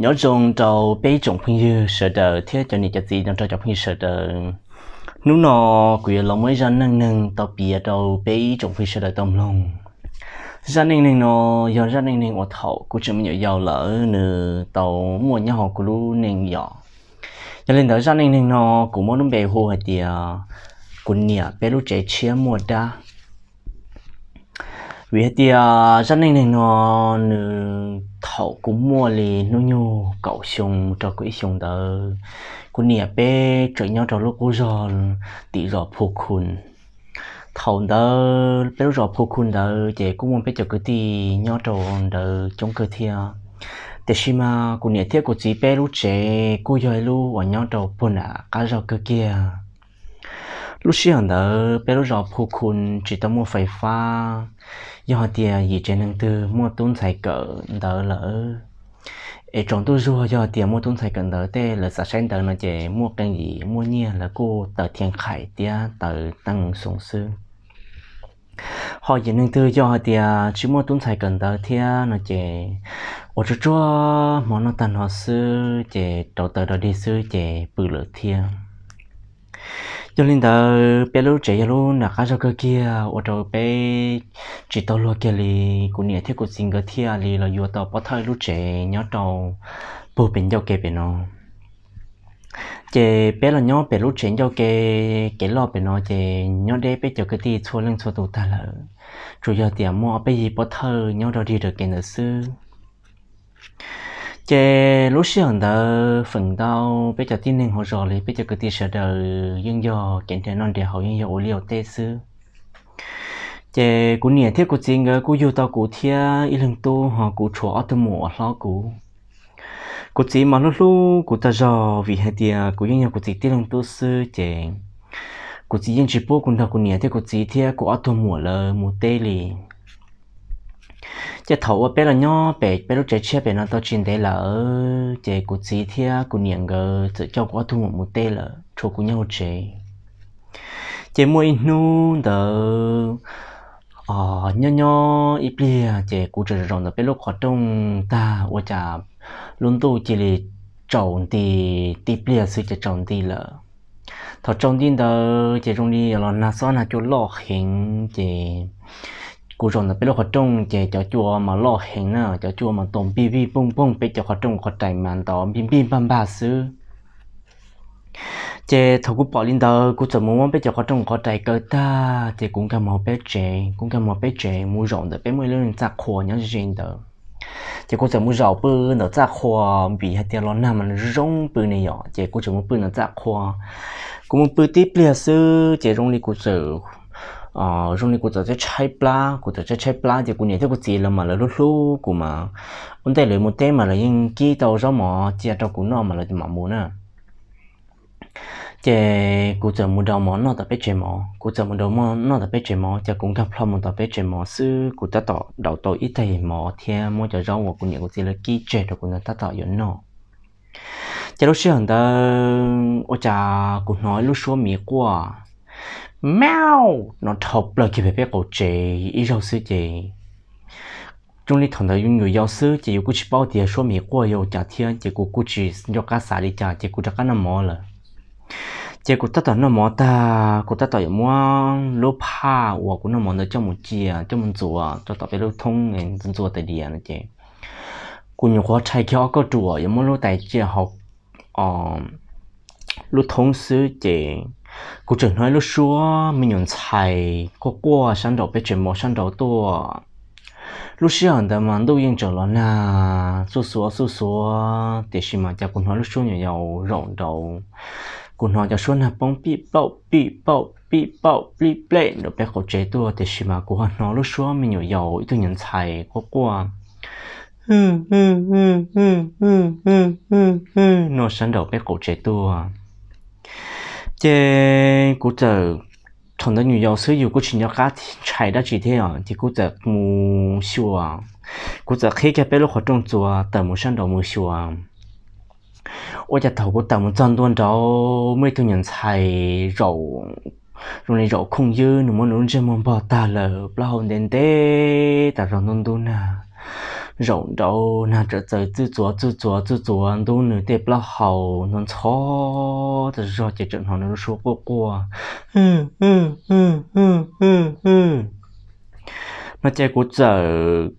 Nyob zoo rau peb ib tsoom phooj ywg sawv daws thiab cov niam cov txiv no rau cov phooj ywg sawv daws. Hnub no kuv yuav los muaj ib zaj neej neeg tau piav rau peb ib tsoom phooj ywg sawv daws tau mloog. Zaj neej neeg no yog zaj neej neeg uas thaum kuv tseem me nyuam yaus lawm nws tau muaj nyob hauv kuv lub neej yom. Yog li ntawd zaj neej neeg no kuv muab lub npe hu hais tias kuv niam peb lub tsev tshiab muaj dab. Vim hais tias zaj neej neeg no nws thaum kuv muaj li hnub nyoog kaum xyoo mus rau kaum ib xyoo ntawd, kuv niam peb tseem nyob rau lub qub zog tim zos Phu Khun. Thaum ntawd peb lub zos Phu Khun ntawd ces kuj muaj peb cov kwv tij nyob rau ntawd coob kawg thiab. Tiam sis mas kuv niam thiab kuv txiv peb lub tsev kuj yog ib lub uas nyob rau puag nram qab zog kawg kiag. Lub sij hawm ntawd peb lub zos Phu Khun tsis tau muaj fais fab, yog hais tias yim tsev neeg twg muaj tub ntxhais kawm ntawv lawm es tsaus ntuj zuag yog hais tias muaj tub ntxhais kawm ntawv tej lawv xav saib ntawv no ces muaj qee yim muaj nyiaj lawv kuj taws thiaj qhais thiab taws teej xoo xwb. Ho yim neeg twg yog hais tias tsis muaj tub ntxhais kawm ntawv thiab no ces ua tsuag tsuag hmo noj tag nrho xwb ces rauv taws rau dig xwb ces pw lawm thiab. Yog li ntawd peb lub tsev yog lub nram qab zog kawg kiag ua rau peb tsis tau luag kiag li, kuv niam thiab kuv txiv nkawd thiaj li los yuav tau pov thawj lub tsev nyob rau puag pem ncauj ke pem no. Ces peb los nyob pem lub tsev ncauj ke, kev loj pem no ces nyob deb peb cov kwv tij txhua leej txhua tus tag lawm, tsuas yog tias muaj ob peb yig pov thawj nyob rau dig rau kev ntawd xwb. Ces lub sij hawm ntawd feem ntau peb cov tib neeg hauv zos li peb cov kwv tij sawv daws yeej yog kev nrhiav noj nrhiav haus yeej yog ua liaj ua teb xwb. Ces kuv niam thiab kuv txiv nkawd kuj yug tau kuv thiab ib leeg tub ho kuv tshuav ob tug muam uas hlob kuv. Kuv txiv mas hlub hlub kuv tag zog vim hais tias kuv yeej yog kuv txiv tib leeg tub xwb ces kuv txiv yeej tsis pub kuv nrog kuv niam thiab kuv txiv thiab kuv ob tug muam lawv mus teb li. Ces thaum uas peb los nyob pem peb lub tsev tshiab pem no tau tsis ntev lawm ces kuv txiv thiab kuv niam nkawd txawm coj kuv ob tug muam mus teb lawm tshuav kuv nyob hauv tsev. Ces muaj ib hnub ntawd nyob nyob ib pliag ces kuv tseem zaum ntawm peb lub qhov rooj tag ua cas lub ntuj cia li tsaus nti, tib pliag xwb ces tsaus nti lawm. Thaum tsaus nti ntawd ces zoo li los nag xob nag cua loj heev ces kuv zaum ntawm peb lub qhov rooj ces cov cua mas loj heev na, cov cua mas ntaus npij npij pooj pooj peb cov qhov rooj qhov rais mas ntaus npij npij npaj npaj xwb. Ces thaum kuv pom li ntawd kuv txawm mus muab peb cov qhov rooj qhov rais kaw tag ces kuv nkag mus peb tsev, kuv nkag mus peb tsev mus zaum ntawm peb muaj ib lub txaj qhua nyob ze ntawd. Ces kuv txawm mus zaum pw ntawm txaj qhua vim hais tias los nag mas nws zoo pw ne yom, ces kuv txawm mus pw ntawm txaj qhua. Kuv mus pw tib pliag xwb ces zoo li kuv txawm zoo li kuv txawm tshaib tshaib plab, kuv txawm tshaib tshaib plab ces kuv niam thiab kuv txiv lawv mas lawv hlub hlub kuv mas ua ntej lawv mus teb mas lawv yeej kib tau zaub mov cia rau kuv noj mas lawv mam mus na. Ces kuv txawm mus daus mov noj tom peb tsev mov, kuv txawm mus daus mov noj tom peb tsev mov ces kuv nkag plho mus tom peb tsev mov xwb kuv tab tom daus tau ib tais mov thiab muab cov zaub uas kuv niam kuv txiv lawv kib tseg rau kuv ntawd tab tom yuav noj. Ces lub sij hawm ntawd ua cas kuv hnov ib lub suab miv quaj, mauj, no dhau plaws kiag pem peb qaum tsev ib zaug xwb ces zoo li thaum ntawd yus nyuam yaus xwb ces yus kuj tsis paub tias suab miv quaj yog ua cas thiab ces kuv kuj tsis nco qab xav li cas ces kuv rov qab noj mov lawm. Ces kuv tab tom noj mov tag kuv tab tom yuav muab lub phaj uas kuv noj mov ntawd coj mus cia coj mus ntxuav rau tom peb lub thoob ntxuav tais diav no ces kuv nyuam qhuav rhais kiag ob kauj ruam yuav muab lub tais cia hauv lub thoob xwb ces kuv tseem hnov ib lub suab me nyuam ntxhais quaj quaj sab nraum peb tsev mov sab nraud tuaj. Lub sij hawm ntawd mas ntuj yeej tseem los nag xuj xuav xuj xuav tiam sis mas cas kuv hnov lub suab nyuam yaus zaum nraud, kuv hnov cov suab nag poob pij pauj pij pauj pij pauj plij plej nraum peb qaum tsev tuaj tiam sis mas kuv ho hnov lub suab me nyuam yaus ib tug nyuam ntxhais quaj quaj no sab nraum peb qaum tsev tuaj. Ces kuv txawm, thaum ntawd nyuam yaus xwb yus kuj tsis nco qab ntshai dab tsi thiab os ces kuv txawm mus xyuas, kuv txawm qhib kiag peb lub qhov rooj txuas tawm mus sab nraud mus xyuas. Ua cas thaum kuv tawm mus txog ntua nraud muaj ib tug nyuam ntxhais zaum, zoo li zaum khooj ywb, nws muab nws lub ntsej muag npog tag lawm, plaub hau ntev ntev tas zog ntub ntub nag. zaum nraud nag txawm txaws txwj txuav txwj txuav txwj txuav ntub nws tej plaub hau ntxhov ntxhov tas zog ces txawm hnov nws lub suab quaj quaj no ces kuv txawm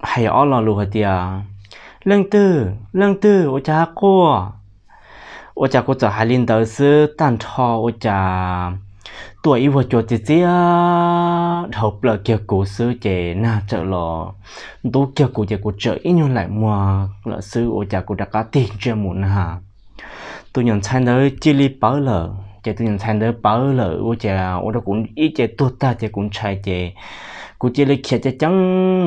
hais ob lo lus hais tias, Leej twg, leej twg, ua cas ha quaj? Ua cas kuv txawm hais li ntawd xwb tag nrho ua cas tuaj ib vuag cua txiv txiab dhau plaws kiag kuv xwb ces nag txawm los ntub kiag kuv ces kuv txawm ib nyuag laim muag lawm xwb ua cas kuv rov qab tig ntsiag mus na. Tus nyuam ntxhais ntawd cia li pawv lawm ces tus nyuam ntxhais ntawd pawv lawm ua cas ua rau kuv ib ce tuag tag ces kuv ntshai ces kuv cia li khiav ceev ceev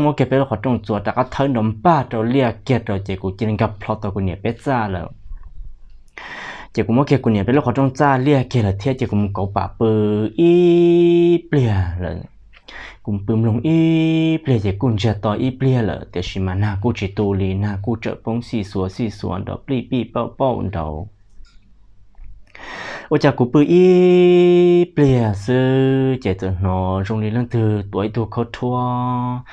muab kiag peb lub qhov rooj txuas rov qab thawb nrov npaj rau liaj kiag rau ces kuv cia li nkag plho tau kuv niam peb txaj lawm. Ces kuv muab kiag kuv niam peb lub qhov rooj txaj liaj kiag lawm thiab ces kuv mus kauv pam pw ib pliag lawm. Kuv pw mloog ib pliag ces kuj ntsiag to ib pliag lawm tiam sis mas nag kuj tsis tu li, nag kuj tseem poob xij xuav xij xuav nrov plij pij pauj pauj nraud. Ua cas kuv pw ib pliag xwb ces txawm hnov zoo li leej twg tuav ib tug khaub rhuab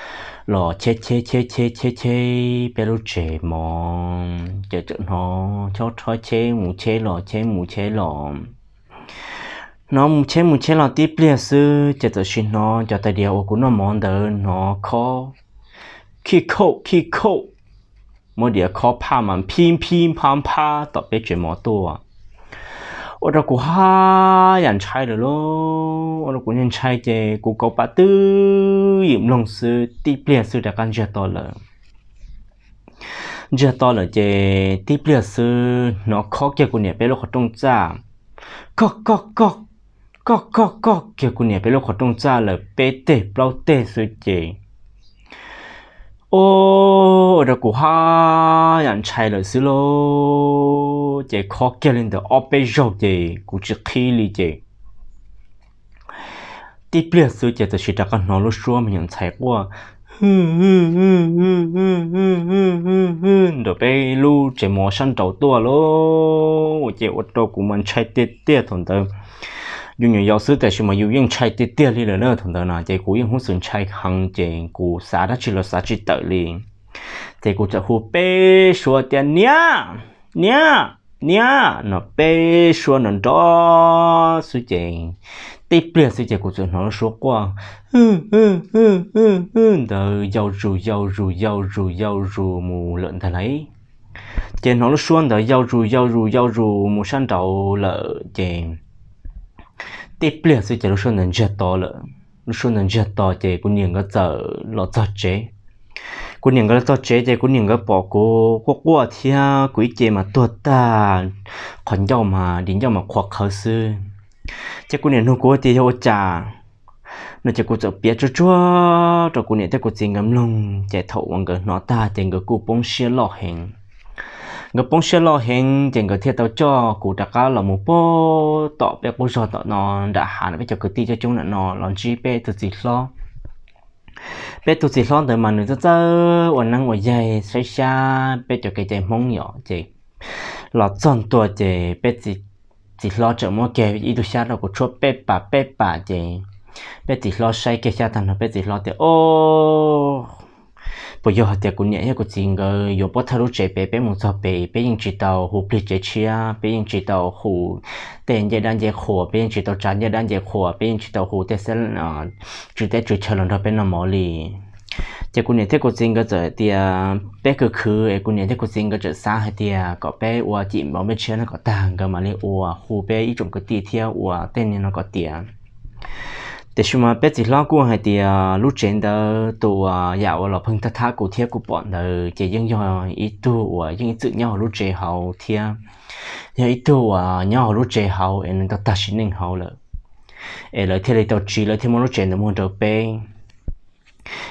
los cheb cheb cheb cheb cheb cheb peb lub tsev mov ces txawm hnov chob rhob cheb mus cheb los cheb mus cheb los. Hnov mus cheb mus cheb los tib pliag xwb ces txawm sim hnov cov tais diav uas kuv noj mov ntawd hnov khob khij khauj khij khauj, muab diav khob phaj mas phib phib nphab nphab tom peb tsev mov tuaj. Ua rau kuv haj yam ntshai lawm lauj, ua rau kuv ntshai ces kuv kauv pam twb ywm mloog xwb tib pliag xwb rov qab ntsiag to lawm. Ntsiag to lawm ces tib pliag xwb hnov khob kiag kuv niam peb lub qhov rooj txaj, koj koj koj, koj koj koj kiag kuv niam peb lub qhov rooj txaj lawm peb teg plaub teg xwb ces, o, ua rau kuv haj yam ntshai lawm xwb lauj. Ces khob kiag li ntawd ob peb zaug ces kuv tsis qhib li ces tib pliag xwb ces txawm sim rov qab hnov lub suab me nyuam ntxhais quaj nram peb lub tsev mov sab nraud tuaj lauj. Ces ua rau kuv mas ntshai tiag tiag thaum ntawd. Yus nyuam yaus xwb tiam sis mas yus yeej ntshai tiag tiag li lawm na thaum ntawd no ces kuv yeej hnub xwm ntshai heev ces kuv xav dab tsi los xav tsis tawm li. Ces kuv txawm hu peb suab tias niam, niam, niam no peb suab nrov nrov xwb ces tib pliag xwb ces kuv txawm hnov lub suab quaj ntawd yau zus yau zus yau zus yau zus mus lawm ntag lauj. Ces hnov lub suab ntawd yau zus yau zus yau zus mus sab nraud lawm ces tib pliag xwb ces lub suab ntawd ntsiag to lawm. Lub suab ntawd ntsiag to ces kuv niam nkawd txawm los txog tsev. Kuv niam nkawd los txog tsev ces kuv niam nkawd pom kuv quaj quaj thiab kuv ib ce mas tuag tag, qhov ncauj mas di ncauj mas qhuav qhawv xwb. Ces kuv niam nug kuv tias yog ua cas no ces kuv txawm piav tsuag tsuag rau kuv niam thiab kuv txiv nkawd mloog ces thaum uas nkawd hnov tag ces nkawd kuj poob siab loj heev. Nkawd poob siab loj heev ces nkawd thiaj tau coj kuv rov qab los mus pab tom peb qub zog tom no nram hav no peb cov kwv tij coob coob nram no los ntsib peb tus txiv hlob. Peb tus txiv hlob ntawd mas nws txawj txawj ua neeb ua yaig saib xyab peb cov kev cai Hmoob yom ces los txog ntua ces peb txiv hlob txawm muab kiag ib tug xyab rau kuv tshuab peb pas peb pas ces peb txiv hlob saib kiag xyab tag no peb txiv hlob tias o, puas yog hais tias kuv niam thiab kuv txiv nkawd yuav pov thawj lub tsev pem peb mus txog pem peb yeej tsis tau hu plig tsev tshiab, peb yeej tsis tau hu tej ncej dab ncej qhua, peb yeej tsis tau tsa ncej dab ncej qhua, peb yeej tsis tau hu tej xeeb tswv teb tswv chaw los nrog peb noj mov li. Ces kuv niam thiab kuv txiv nkawd txawm tias peb khwv khwv es kuv niam thiab kuv txiv nkawd txawm xav hais tias kom peb ua cim npaum npej tshiab no kom tag nkawd mam li ua hu peb ib tsoom kwv tij thiab ua tej niag no kom tiav. Tiam sis mas peb txiv hlob kuj hais tias lub tsev ntawd tus uas yam uas los pheej thab thab kuv thiab kuv pom ntawd ces yeej yog ib tug uas yeej ib txwm nyob hauv lub tsev hauv thiab yog ib tug uas nyob hauv lub tsev hauv es nws tau tag sim neej hauv lawm, es lawv thiaj li tau tsiv lawv thiaj muab lub tsev ntawd muag rau peb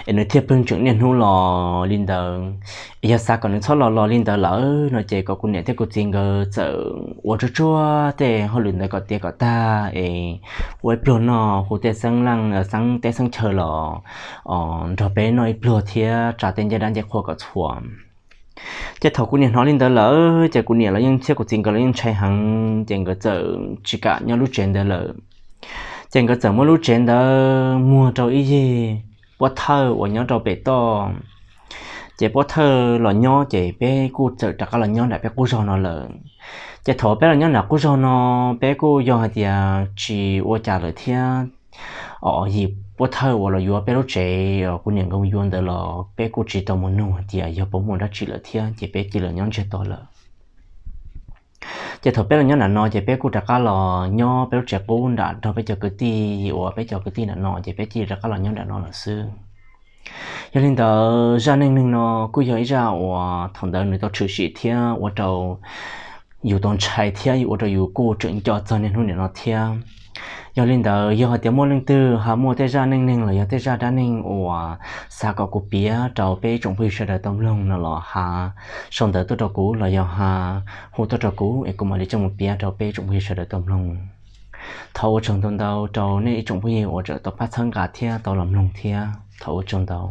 es nws thiaj pheej tseem niaj hnub los li ntawd. Es yog xav kom nws txhob los los li ntawd lawm no ces kom kuv niam thiab kuv txiv nkawd txawm ua tsuag tsuag tej hauj lwm ntawd kom tiav kom tag es ua ib pluag noj hu tej xeeb leej xeeb teb xeeb chaw los nrog peb noj ib pluag thiab tsa tej ncej dab ncej qhua kom txhua. Ces thaum kuv niam hnov li ntawd lawm ces kuv niam los yeej thiab kuv txiv nkawd los yeej ntshai heev ces nkawd txawm tsis kam nyob lub tsev ntawd lawm. Ces nkawd txawm muab lub tsev ntawd muag rau ib yig pov thawj uas nyob rau pem toj. Ces Puab Thawj los nyob ces peb kuj txawm rov qab los nyob nram peb qub zog no lawm. Ces thaum peb los nyob nram qub zog no, peb kuj yog hais tias tsis ua cas lawm thiab. Yim Puab Thawj uas los yuav peb lub tsev, kuv niam nkawd mus yuav ntawd los peb kuj tsis tau mus nug hais tias yog puas muaj dab tsi lawm thiab, ces peb cia li nyob ntsiag to lawm. Ces thaum peb los nyob nram no ces peb kuj rov qab los nyob peb lub tsev qub nram nrog peb cov kwv tij, uas peb cov kwv tij nram no ces peb cia li rov qab los nyob nram no lawm xwb. Yog li ntawd zaj neej neeg no kuj yog ib zaj uas thaum ntawd nws tau tshwm sim thiab ua rau yus tau ntshai thiab yus ua rau yus kuj tseem nco txog niaj hnub niam no thiab. Yog li ntawd yog hais tias muaj leej twg ho muaj tej zaj neej neeg los yog tej zaj dab neeg uas xav kom kuv piav rau peb ib tsoom phooj ywg sawv daws tau mloog no los ho sau ntawv tuaj rau kuv los yog ho hu tuaj rau kuv es kuv mam li coj mus piav rau peb ib tsoom phooj ywg sawv daws tau mloog. Thov ua tsaug ntau ntau rau nej ib tsoom phooj ywg uas tseem tau pab txhawb nqa thiab tau los mloog thiab thov ua tsaug ntau.